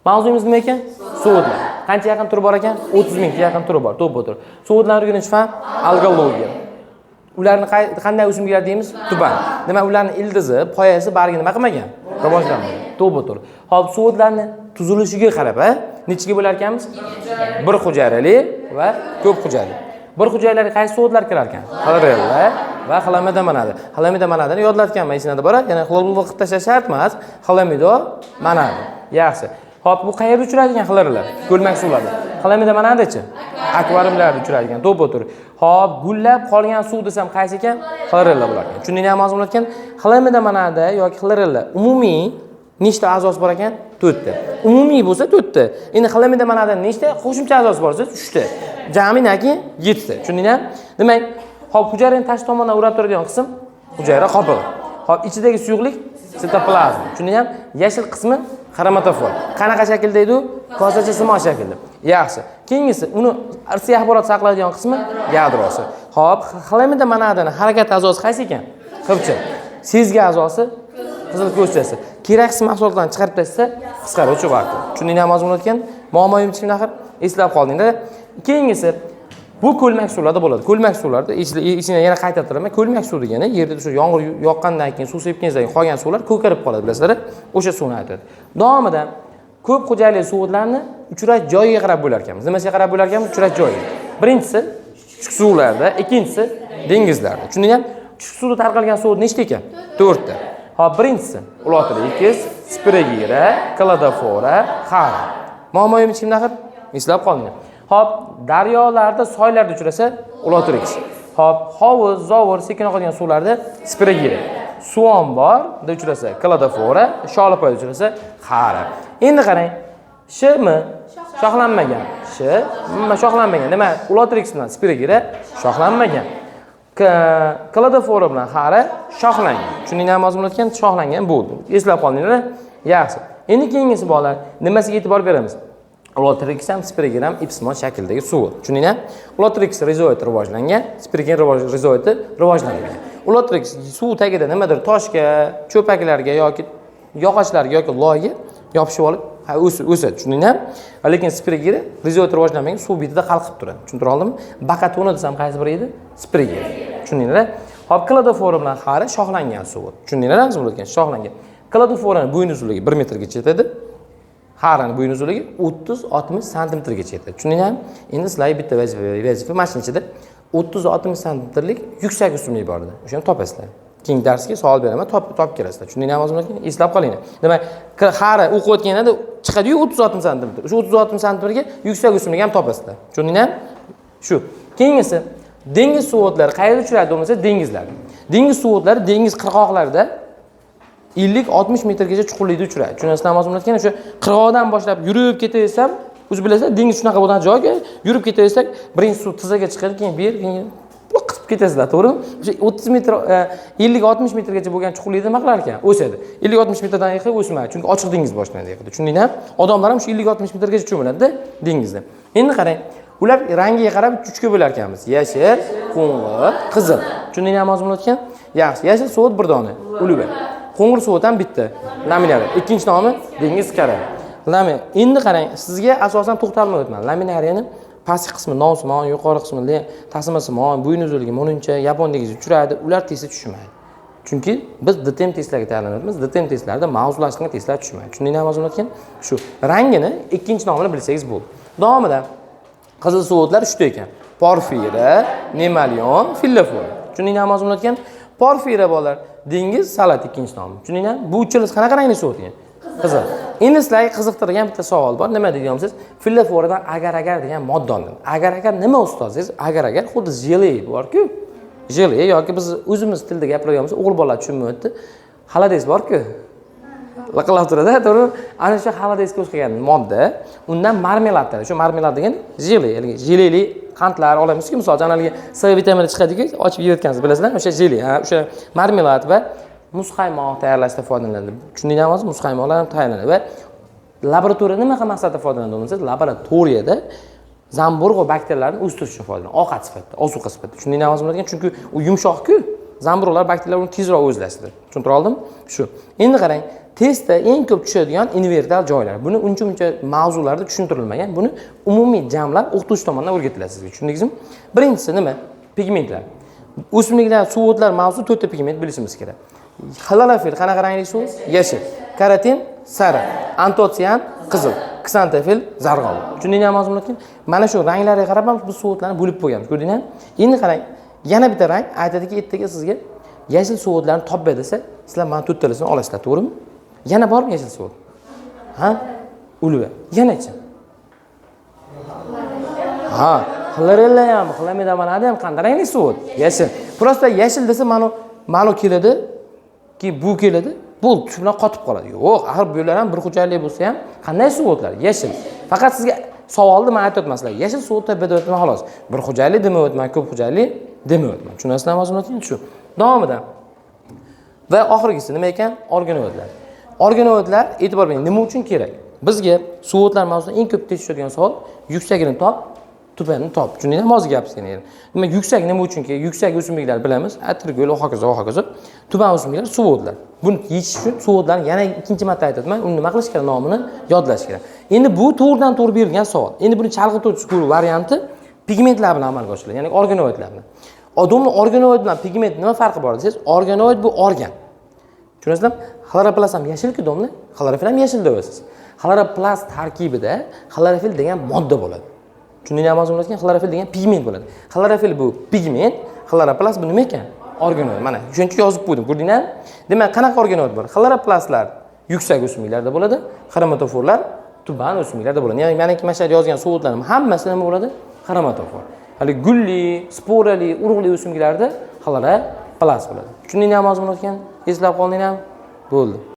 Mavzuyimiz nima ekan? So'tlar. Qancha yaqin turi bor ekan? 30 mingga yaqin turi bor. To'ppa to'g'ri. So'tlarni o'rganish fan algologiya. Ularni qanday o'simliklar deymiz? Tuban. Demak, ularni ildizi, poyasi, bargi nima qilmagan? Rivojlanmagan. To'ppa to'g'ri. Xo'p, so'tlarni tuzilishiga qarab, nechiga bo'lar ekanmiz? Bir hujayrali va ko'p hujayrali. Bir hujayrali qaysi so'tlar kirar ekan? Xlorella va xlamidomonada. Xlamidomonadani yodlatganman, esingizda bor, yana xlorni qilib tashlash shart emas. Xlamidomonada. Yaxshi. Xo'p, bu qayerda uchraydigan xlorella? Ko'lmak suvlarda. Xlamidomonadachi? Akvariumlarda uchraydigan. To'ppa to'g'ri. Xo'p, gullab qolgan suv desam qaysi ekan? Xlorella bo'lar ekan. Tushundingmi mavzu bo'lar ekan? Xlamidomonada yoki xlorella umumiy nechta a'zosi bor ekan? 4 ta. Umumiy bo'lsa 4 ta. Endi xlamidomonada nechta qo'shimcha a'zosi bor desa 3 ta. Jami naki 7 ta. Tushundingmi? Demak, xo'p, hujayraning tashqi tomonidan o'rab turadigan qism hujayra qobig'i. Xo'p, ichidagi suyuqlik sitoplazma. Tushundingmi? Yashil qismi xromatofor. Qanaqa shaklda edi u? Kosacha simon shaklida. Yaxshi. Keyingisi uni irsiy axborot saqlaydigan qismi yadrosi. Xo'p, xlamidomonadaning harakat a'zosi qaysi ekan? Xivchi. Sezgi a'zosi qizil ko'zchasi. Keraksiz mahsulotlarni chiqarib tashlasa qisqaruvchi vakuum. Tushundingmi mazmun o'tgan? Muammo yo'qmi axir? Eslab qoldingda. Keyingisi bu ko'lmak suvlarda bo'ladi. Ko'lmak suvlarda esingizda yana qaytarib turaman. Ko'lmak suv degani yerda shu yomg'ir yoqqandan keyin suv sepganingizdan keyin qolgan suvlar ko'karib qoladi, bilasizlar? O'sha suvni aytadi. Davomida ko'p xo'jalikli suvlarni uchrash joyiga qarab bo'lar ekanmiz. Nimasiga qarab bo'lar ekanmiz? Uchrash joyiga. Birinchisi chuqur suvlarda, ikkinchisi dengizlarda. Tushundingmi? Chuqur suvda tarqalgan suv nechta ekan? 4 ta. Xo'p, birinchisi Ulothrix, Spirogyra, Cladophora, Xara. Muammo yo'qmi hech axir? Eslab qoldinglar. Xo'p, daryolarda, soylarda uchrasa Ulothrix. Xo'p, hovuz, zovur, sekin oqadigan suvlarda Spirogyra. Suv omborda uchrasa Cladophora, sholipoyda uchrasa Xara. Endi qarang, Sh m shoxlanmagan. Sh m shoxlanmagan. Demak, Ulothrix bilan Spirogyra shoxlanmagan. Cladophora bilan Xara shoxlangan. Tushundinglarmi mazmun o'tgan? Shoxlangan bo'ldi. Eslab qoldinglar? Yaxshi. Endi keyingisi bolalar, nimasiga e'tibor beramiz? Ulothrix ham Spirogyra ham ipsimon shaklidagi suv. Tushundinglar? Ulothrix rizoidi rivojlangan, Spirogyra rizoidi rivojlanmagan. Ulothrix suv tagida nimadir toshga, cho'paklarga yoki yog'ochlarga yoki loyga yopishib olib o'sadi. Tushundinglar? Lekin Spirogyra rizoid rivojlanmagan, suv betida qalqib turadi. Tushuntira oldimmi? Baqa to'ni desam qaysi biri edi? Spirogyra. Tushundinglar? Xo'p, Cladophora bilan Xara shoxlangan suv. Tushundinglar? Bo'layotgan shoxlangan. Cladophorani bo'yin uzunligi 1 metrgacha yetadi. Xarani bo'yin uzunligi 30-60 santimetrgacha yetadi. Tushundinglarmi? Endi sizlarga bitta vazifa mana shuni ichida 30-60 santimetrlik yuksak o'simlik bor edi. O'shani topasizlar. Keyingi darsga savol beraman, topib kelasizlar. Tushundinglarmi mazmun? Eslab qolinglar. Demak, Xara o'qiyotganda chiqadi-yu 30-60 santimetr. O'sha 30-60 santimetrga yuksak o'simlik ham topasizlar. Tushundinglarmi? Shu. Keyingisi dengiz suvotlari qayerda uchraydi bo'lmasa dengizlarda. Dengiz suvotlari dengiz qirg'oqlarida 50-60 metrgacha chuqurlikda uchraydi. Tushunasizlarmi mazmun aytgan? O'sha qirg'oqdan boshlab yurib ketaversam, o'zi bilasizlar, dengiz shunaqa bo'lgan joyga yurib ketaversak, birinchi suv tizaga chiqadi, keyin bu yer, keyin qisib ketasizlar, to'g'rimi? O'sha 30 metr, 50-60 metrgacha bo'lgan chuqurlikda nima qilar ekan? O'sadi. 50-60 metrdan yiqib o'smaydi, chunki ochiq dengiz boshlanadi yiqidi. Tushundinglarmi? Odamlar ham shu 50-60 metrgacha cho'miladi dengizda. Endi qarang, ular rangiga qarab uchga bo'lar ekanmiz. Yashil, qo'ng'ir, qizil. Tushundinglarmi mazmun o'tgan? Yaxshi. Yashil suvot bir dona, uluba. Qo'ng'ir suvot ham bitta, laminariya. Ikkinchi nomi dengiz kara. Lami. Endi qarang, sizga asosan to'xtalmay o'tman. Laminariyani pastki qismi novsimon, yuqori qismi tasmasimon, bo'yin uzunligi mununcha, yapon dengizi uchraydi. Ular testda tushmaydi. Chunki biz DTM testlarga tayyorlanyapmiz. DTM testlarida mavzulashgan testlar tushmaydi. Tushundinglarmi mazmun o'tgan? Shu rangini, ikkinchi nomini bilsangiz bo'ldi. Davomida qizil suvotlar uchta ekan. Porfira, nemalion, fillofora. Tushundinglarmi mazmun o'tgan? Porfira bolalar, dengiz salat ikkinchi nomi. Tushundinglarmi? Bu uchalasi qanaqa rangli suvot ekan? Qizil. Endi sizlarga qiziqtirgan bitta savol bor. Nima deyapsiz? Filloforadan agar-agar degan modda olinadi. Agar-agar nima ustoz desangiz, agar-agar xuddi jele bor-ku. Jele yoki biz o'zimiz tilda gapiradigan bo'lsak, o'g'il bolalar tushunmayapti. Холодец bor-ku. Liqillab turadi, to'g'rimi? Ana shu холодец ga o'xshagan modda, undan marmelad. Shu marmelad degan jele, ya'ni jeleli qandlar olamizku, misol uchun haligi C vitamini chiqadiku, ochib yeyotgansiz, bilasizlarmi? O'sha jele, ha, o'sha marmelad va muzqaymoq tayyorlashda foydalaniladi. Tushundinglarmi hozir? Muzqaymoqlar ham tayyorlanadi va laboratoriya nima maqsadda foydalanadi bo'lsa, laboratoriyada zamburug' va bakteriyalarni o'stirish uchun foydalanadi, ovqat sifatida, ozuqa sifatida. Tushundinglarmi hozir? Chunki u yumshoq-ku, zamburug'lar, bakteriyalar uni tezroq o'zlashtiradi. Tushuntira oldimmi? Shu. Endi qarang, Testda eng ko'p tushadigan invertal joylar. Buni uncha-muncha mavzularda tushuntirilmagan. Buni umumiy jamlab o'qituvchi tomonidan o'rgatiladi sizga. Tushundingizmi? Birinchisi nima? Pigmentlar. O'simliklar, suvo'tlar mavzu 4 ta pigment bilishimiz kerak. Xlorofil qanaqa rangli suv? Yashil. Karotin sariq, antotsian qizil, ksantofil zarg'on. Tushundingizmi mazmunatga? Mana shu ranglarga qarab ham biz suvo'tlarni bo'lib qo'yganmiz. Ko'rdingizmi? Endi qarang, yana bitta rang aytadiki, ertaga sizga yashil suvo'tlarni top ber desa, sizlar mana to'rttalasini olasizlar, to'g'rimi? Yana bormi yashil suvot? Ha? Ulva. Yanachi? Ha, xlorella ham, xlamidomonada ham qanday rangli suvot? Yashil. Просто yashil desa mana keladi, keyin bu keladi, bo'ldi, shu bilan qotib qoladi. Yo'q, axir bular ham bir xo'jalik bo'lsa ham qanday suvotlar? Yashil. Faqat sizga savolni men aytyapman sizlarga. Yashil suvot deb aytyapman xolos. Bir xo'jalik demayapman, ko'p xo'jalik demayapman. Tushunasizlarmi mazmunatini? Shu. Davomida va oxirgisi nima ekan? Organoidlar. Organoidlar, e'tibor bering, nima uchun kerak? Bizga suvotlar mavzusida eng ko'p tushadigan savol yuksagini top, tubanini top. Tushundingizmi hozir gap seni? Demak, yuksak nima uchun kerak? Yuksak o'simliklar bilamiz, atirgul va hokazo va hokazo. Tuban o'simliklar suvotlar. Buni yechish uchun suvotlarni yana ikkinchi marta aytyapman, uni nima qilish kerak? Nomini yodlash kerak. Endi bu to'g'ridan to'g'ri berilgan savol. Endi buni chalg'ituvchi varianti pigmentlar bilan amalga oshiriladi, ya'ni organoidlar bilan. Odamni organoid bilan pigment nima farqi bor desangiz, organoid bu organ. Tushunasizlarmi? Xloroplast ham yashil-ku domla, xlorofil ham yashil deyapsiz. Xloroplast tarkibida xlorofil degan modda bo'ladi. Tushundingizmi mazmunatga? Xlorofil degan pigment bo'ladi. Xlorofil bu pigment, xloroplast bu nima ekan? Organoid. Mana shuning uchun yozib qo'ydim, ko'rdinglarmi? Demak, qanaqa organoid bor? Xloroplastlar yuksak o'simliklarda bo'ladi, xromatoforlar tuban o'simliklarda bo'ladi. Ya'ni maniki mana shu yerda yozgan suvotlarim hammasi nima bo'ladi? Xromatofor. Hali gulli, sporali, urug'li o'simliklarda xloroplast bo'ladi. Tushundinglarmi mazmunatga? Eslab qoldinglarmi? Bo'ldi.